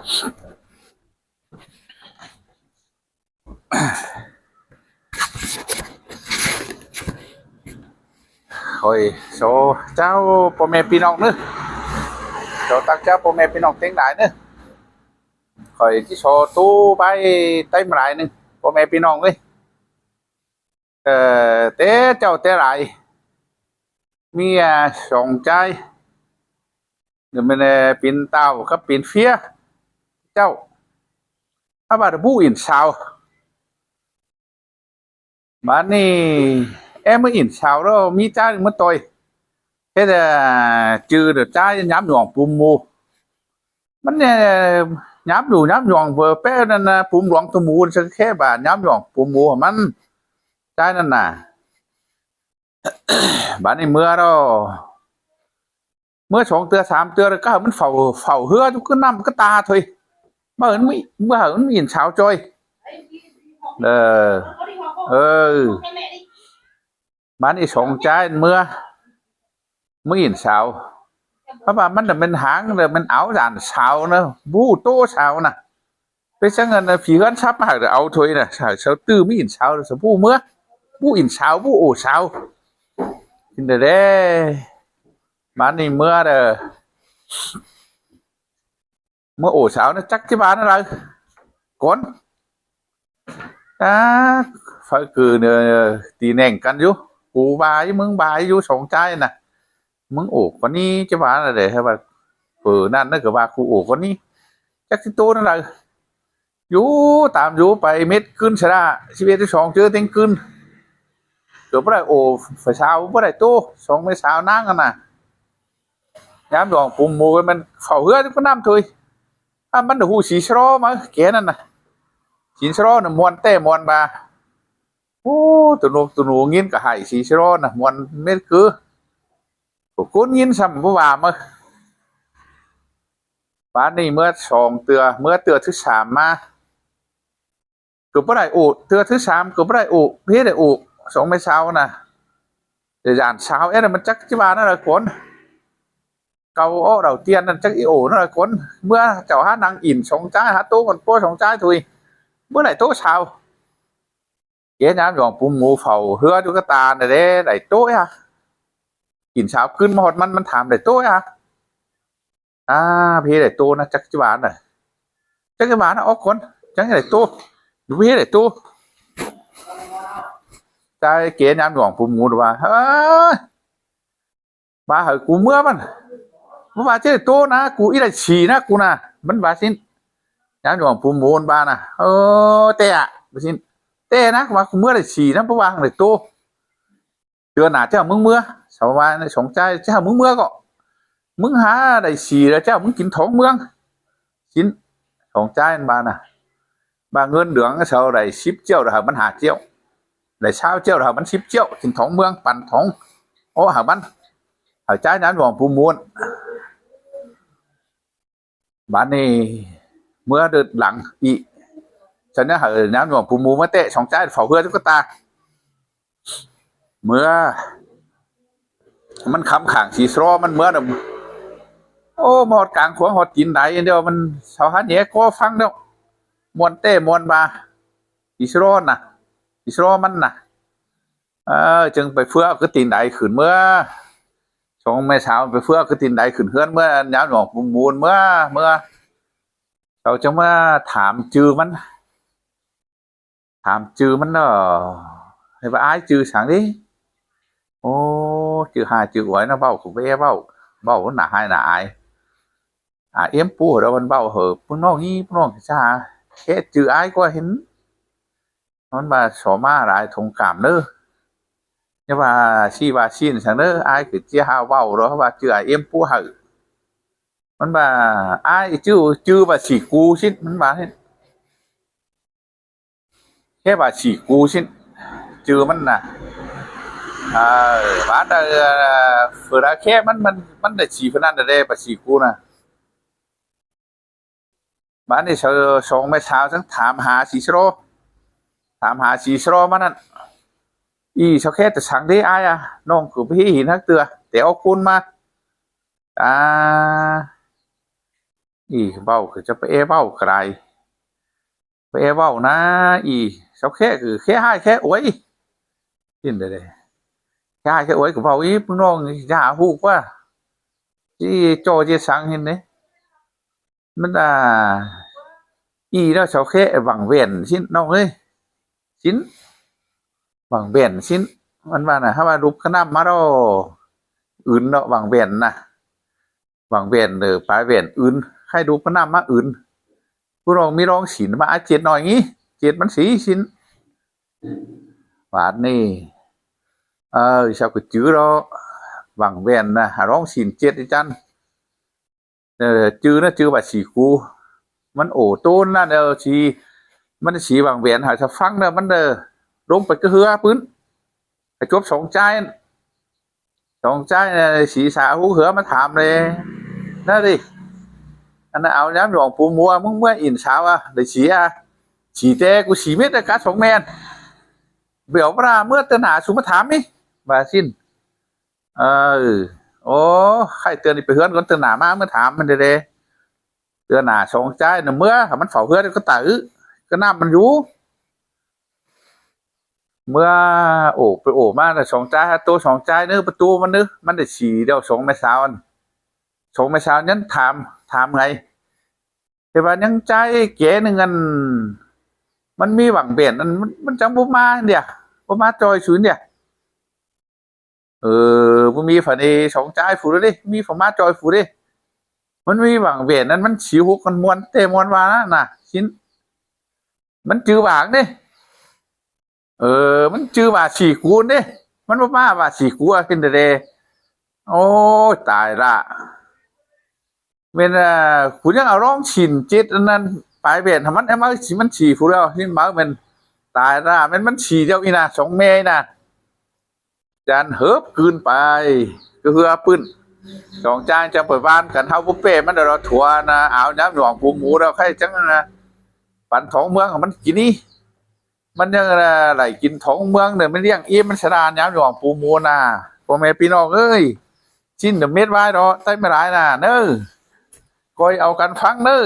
ຂ້ອຍໂຊເຈົ້າພໍ່ແມ່ພີ່ນ້ອງເດີ ໂຊຕັກເຈົ້າພໍ່ແມ່ພີ່ນ້ອງເຕັງຫຼາຍເດີ ຂ້ອຍຊິໂຊຕູ້ໄປໄຕ້ມາຫຼາຍໜຶ່ງ ພໍ່ແມ່ພີ່ນ້ອງເອີຍ ເອີ ແຕ່ເຈົ້າແຕ່ຫຼາຍ ເມຍສອງຈາຍ ແມ່ນເປັນເຕົ້າກັບເປັນເຟຍ ເຈົ້າ ຖ້າວ່າຜູ້ອິນສາວ ບາດນີ້ແອມາອິນສາວແລ້ວ ມີຈາຍມາຕ່ອຍ ເຮັດໃຫ້ຈື່ຈາຍຍາມຫຍອງປຸມໝູ່ ມັນແນ່ຍາມຢູ່ຍາມຫຍອງເບີແປ້ນັ້ນນະ ປຸມຫຼວງຕົວໝູ່ ແຄ່ບາດຍາມຫຍອງປຸມໝູ່ມັນ ຈາຍນັ້ນນະ ບາດນີ້ເມືອແລ້ວ ເມືອສອງເທື່ອສາມເທື່ອ ແລ້ວກໍໃຫ້ມັນເຝົ້າ ເຝົ້າເຮືອຢູ່ຄືນ້ຳຄືຕາໂທ້ຍ ເມື່ອມັນມີ ເມື່ອໃຫ້ມັນມີສາວຈ່ອຍ ເອີ ເອີ ບາດນີ້ສອງຈາຍເມືອ ເມືອອິນສາວ ເພາະວ່າມັນນະແມ່ນຫາງ ແລ້ວມັນເອົາດານສາວນະ ບໍ່ຮູ້ໂຕສາວນະ ໄປຊັ້ນນັ້ນນະ ຜີເຮືອນຊັບມາໃຫ້ເອົາໂທ້ຍນະ ສາວ ສາວຕື້ມີອິນສາວ ສາວຜູ້ເມືອ ຜູ້ອິນສາວ ຜູ້ໂອ້ສາວ ກິນໄດ້ແດ່ ບາດນີ້ເມືອເດີ ເມືອໂອ້ສາວນະ ຈັກຊິວ່າແນວໃດກ່ອນ ອາ ໄຟຄືເນີ ຕີແໜ່ງກັນຢູ່ ກູວ່າຢູ່ ມຶງວ່າຢູ່ ສອງຈາຍນະ ມຶງໂອ້ກວ່ານີ້ ຈະວ່າແນວໃດ ໃຫ້ວ່າ ເອີ ນັ້ນນະ ກໍວ່າກູໂອ້ກວ່ານີ້ ຈັກຊິໂຕແນວໃດ ຢູ່ຕາມຢູ່ໄປ ເມັດຄືນຊະລະ ສິບເອັດ ສິບສອງ ເຈີເຕັງຄືນ ເກີດບໍ່ໄດ້ໂອ້ ໄຟສາວບໍ່ໄດ້ໂຕ ສອງແມ່ສາວນາງຫັ້ນນະ ຍາມດອງປຸມໝູ່ ມັນເຝົ້າເຮືອນກໍນ້ຳຖ້ວຍ ອາ ມັນໄດ້ຮູ້ສີສະລໍມາ ແກນັ້ນນະ ສີສະລໍນະ ມ່ວນແຕ່ມ່ວນວ່າ ໂອ້ ຕົວນົກຕົວໜູຍິນກໍໄຫ້ ສີສະລໍນະ ມ່ວນເມັດຄື ໂອ້ ຄົນຍິນຊ້ຳບໍ່ວ່າມາ ບາດນີ້ເມືອສອງເທື່ອ ເມືອເທື່ອທີສາມມາ ກໍບໍ່ໄດ້ໂອ້ ເທື່ອທີສາມກໍບໍ່ໄດ້ໂອ້ ເພໄດ້ໂອ້ ສອງແມ່ສາວນະ ແຕ່ຢ້ານສາວແອດມັນຈັກຊິວ່າແນວໃດກ່ອນ ເກົາເອາະເຫຼົ່າຕຽນນັ້ນ ຈັກອີໂອ້ແນວໃດກ່ອນ ເມື່ອເຈົ້າຫານັ່ງອິນສອງຈາຍ ຫາໂຕກັນໂປ້ສອງຈາຍທຸຍ ບໍ່ໄດ້ໂຕສາວ ເກຍາມຢອງປຸມໝູເຝົ້າເຮືອຢູ່ກະຕານະເດ້ ໄດ້ໂຕຍະ ກິນສາວຂຶ້ນມາຮອດມັນ ມັນຖາມໄດ້ໂຕຍະ ອາ ເພໄດ້ໂຕນະ ຈັກຊິວ່ານະ ຈັກຊິວ່ານະ ອອກກ່ອນ ຈັກໄດ້ໂຕ ເພໄດ້ໂຕ ຈາຍເກຍາມຢອງປຸມໝູວ່າ ເອີ ວ່າໃຫ້ກູເມືອມັນ ບໍ່ວ່າຈະໄດ້ໂຕນະ ກູອີໄດ້ສີນະ ກູນະ ມັນວ່າຊີ້ນ ຍາມຢອງປຸມໝູວ່ານະ ເອີ ແຕ່ວ່າຊີ້ນ ແຕ່ນະ ວ່າກູເມືອໄດ້ສີນະ ບໍ່ວ່າໃຫ້ໄດ້ໂຕ ເທື່ອໜ້າຈະເອົາມຶງເມືອ ສາວວ່າສອງຈາຍ ຈະເອົາມຶງເມືອກໍ ມຶງຫາໄດ້ສີ່ແລ້ວ ຈະເອົາມຶງກິນທອງເມືອງ ຊິນ ສອງຈາຍມັນວ່ານະ ວ່າເງິນເດືອນເຮົາໄດ້ສິບຈ້ຽວ ໃຫ້ມັນຫ້າຈ້ຽວ ໄດ້ຊາວຈ້ຽວ ໃຫ້ມັນສິບຈ້ຽວ ກິນທອງເມືອງ ປັນທອງ ໂອ້ ໃຫ້ມັນ ໃຫ້ຈ່າຍນຳຫຼວງປູ່ມູນ. ບາດນີ້ເມືອເດີນຫຼັງອີກ ສະນັ້ນໃຫ້ນຳຫຼວງປູ່ມູນມາແຕະສອງຈາຍເຝົ້າເຮືອຕຸກກະຕາ ເມືອ ມັນຄຳຂ້າງສີຊລໍ ມັນເມືອນະ ໂອ້ ມາຮອດກາງຂວາງຮອດຕີນໄດ ດຽວມັນເຊົາຫາແຫນກໍຟັງແລ້ວ ມ່ວນແຕ່ມ່ວນວ່າ ສີຊລໍນະ ສີຊລໍມັນນະ ເອີ ຈຶ່ງໄປເຟືອຄືຕີນໄດຂຶ້ນເມືອ ສອງແມ່ສາວໄປເຟືອຄືຕີນໄດຂຶ້ນເຮືອນເມືອ ຍາມຫຼວງປູ່ມູນເມືອ ເມືອ ເຂົາຈຶ່ງມາຖາມຈື່ມັນ ຖາມຈື່ມັນເນາະ ໃຫ້ວ່າອ້າຍຈື່ສັງເດ ໂອ້ ຈື່ຮ້າຍຈື່ອວຍເນາະ ເວົ້າກໍແວ່ເວົ້າ ເວົ້າໜ້າຮ້າຍໜ້າອາຍ ອາເອັມປູເດ ມັນເວົ້າເຫີ ພວກນ້ອງນີ້ ພວກນ້ອງຈະຫາແຄ່ຈື່ອ້າຍກວ່າເຫັນ ມັນວ່າສໍມາຫຼາຍຖົງກາມເດີ ຢ່າວ່າຊີ້ວ່າຊີ້ນສັງເດີ ອ້າຍກໍຈະຫາເວົ້າດອກວ່າຈື່ອາເອັມປູໃຫ້ ມັນວ່າອ້າຍຈື່ ຈື່ວ່າສີກູຊິ ມັນວ່າ ແຄ່ວ່າສີກູຊິ ຈື່ມັນນະ ເອີ ບາດ ເອີ ເວລາແຄ່ມັນ ມັນ ມັນໄດ້ສີພະນັນແດ່ ບາດສີກູນະ ບາດນີ້ສອງແມ່ສາວຈັ່ງຖາມຫາສີຊລໍ ຖາມຫາສີຊລໍມານັ້ນ ອີ່ຊາວແຄ່ແຕ່ສັງເດອ້າຍອະ ນ້ອງຄືບໍ່ເຫັນຮັກເທື່ອ ແຕ່ອອກກຸນມາ ອາ ອີເວົ້າກໍຈະໄປແອເວົ້າກໍໄດ້ ໄປແອເວົ້ານາ ອີສາວແຄະຄືແຄະຮ້າຍແຄະອວຍ ກິນໄດ້ເດ້ ແຄະຮ້າຍແຄະອວຍກໍເວົ້າອີກ ພີ່ນ້ອງຢ່າຮູ້ວ່າ ຊິຈ່ອເຈັດສັງເຫັນເດ້ ມັນ ອ່າ ອີແລ້ວສາວແຄະຫວັງແຫວນຊິນ້ອງເອີຍ ຊິນ ຫວັງແຫວນຊິນ ມັນວ່ານະ ຖ້າວ່າລູບຂະນ້ຳມາດອກ ອຶນເນາະ ຫວັງແຫວນນະ ຫວັງແຫວນເດີ ປາຍແຫວນອຶນ ໃຫ້ລູບຂະນ້ຳມາອຶນ ຜູ້ລອງມີລອງສິນມາອາເຈັດໜ້ອຍນີ້ ເຈັດມັນສີຊິນ ບາດນີ້ ເອີ ສາວກໍຈື່ດອກ ຫວັງແຫວນນະ ລອງສິນເຈັດອີຈັນ ເອີ ຈື່ນະ ຈື່ວ່າສີກູ ມັນໂອໂຕນນະ ເດີ ສີ ມັນສີຫວັງແຫວນ ຫາສະຟັງເດີ ມັນເດີ ລົງໄປກະເຮືອປຶ້ນ ໃຫ້ຈົບສອງຈາຍ ສອງຈາຍນະ ສີສາຫູເຮືອມາຖາມເລີຍນະ ດິ ອັນນັ້ນເອົາຍາມຫຼວງປູ່ມົວ ມຶງເມືອອິນສາວອະ ໄດ້ສີອະ ສີແຕ່ກູສີເມັດອະກາສອງແມ່ນ ບຽວປາເມືອເຕີນໜ້າສູມາຖາມນີ້ ວ່າຊິນ ເອີ ໂອ້ ໃຄເຕືອນນີ້ໄປເຮືອນກ່ອນ ເຕືອນໜ້າມາເມືອຖາມມັນເດ້ ເຕືອນໜ້າສອງຈາຍນະ ເມືອ ມັນເຝົ້າເຮືອນກໍຕາອຶ ກໍນ້ຳມັນຢູ່ ເມືອໂອໄປໂອມານະ ສອງຈາຍຫາໂຕ ສອງຈາຍເນີ ປະຕູມັນເນີ ມັນໄດ້ສີດຽວ ສອງແມ່ສາວ ສອງແມ່ສາວຍັງຖາມ ຖາມໄງ ແຕ່ວ່າຍັງຈາຍແກໜຶ່ງ ອັນ ມັນມີຫວັງແຫວນ ອັນ ມັນ ມັນຈັ່ງບໍ່ມາເດ ບໍ່ມາຈ່ອຍສູນເດ ເອີ ບໍ່ມີຜະເນສອງຈາຍຜູ້ເດ້ ມີຜະມາຈ່ອຍຜູ້ເດ້ ມັນມີຫວັງແຫວນ ອັນ ມັນສີຫົກກັນມ່ວນແຕ່ມ່ວນວ່ານະ ຊິນ ມັນຈື່ຫວ່າງເດ້ ເອີ ມັນຈື່ຫວ່າສີກູນເດ້ ມັນບໍ່ມາຫວ່າສີກູວກິນເດ້ ໂອ້ຍ ຕາຍລະ ແມ່ນ ເອີ ກູຍັງເອົາລອງສິນເຈັດອັນນັ້ນ ປາຍແຫວນໃຫ້ມັນ ເອົາມາສິມັນສີຜູ້ດຽວ ຊິມາແມ່ນ ຕາຍລະ ແມ່ນມັນສີດຽວອີນະ ສອງແມ່ນະ ຈານເຫີບກືນໄປ ກະເຮືອປຶ້ນ ສອງຈານຈັ່ງໄປຫວ່ານກັນ ເຮົາບໍ່ແປມັນດອກ ລາວຖົວນະ ອາວຍາມຫຼວງປູ່ໝູແລ້ວ ໃຄຈັ່ງ ປັນທອງເມືອງໃຫ້ມັນກິນນີ້ ມັນຍັງໄຫຼກິນທອງເມືອງເດີ ມັນລ້ຽງອີ່ມ ມັນສະດານຍາມຫຼວງປູ່ໝູນະ ພໍ່ແມ່ພີ່ນ້ອງເອີຍ ຊິນເມັດວາຍດອກ ໄຕ້ມາຫຼາຍນະເນີ ກອຍເອົາກັນຟັງເນີ.